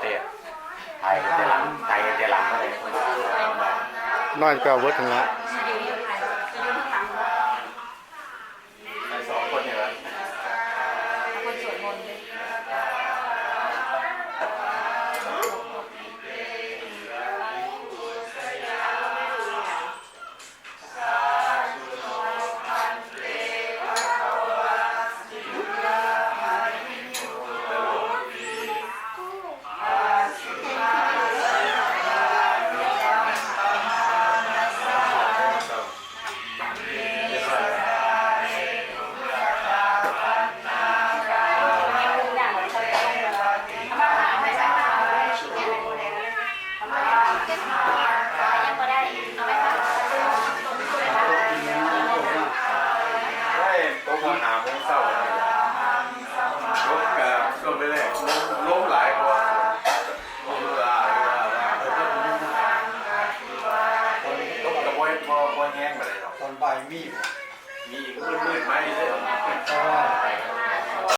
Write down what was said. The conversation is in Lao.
ຖ່າຍແຕ່ຫຼັງ ຖ່າຍແຕ່ຫຼັງມາເລີຍ ນ້ອຍກໍເບິດຫັ້ນລະ. ໄປສອງຄົນນີ້ລະ. ໂອ້ຍ ຕົກມາຫ້າໂມງເຊົ້ານີ້ ຕົກກະຊ່ວງແລກໆ ລົມ ລົມຫຼາຍກວ່າ ຕົກກະບໍ່ ບໍ່ ບໍ່ແຮງປານໃດດອກ. ຕອນບ່າຍມີບໍ່? ມີ ມືດໆ ມາອີກເດີ ເພາະວ່າ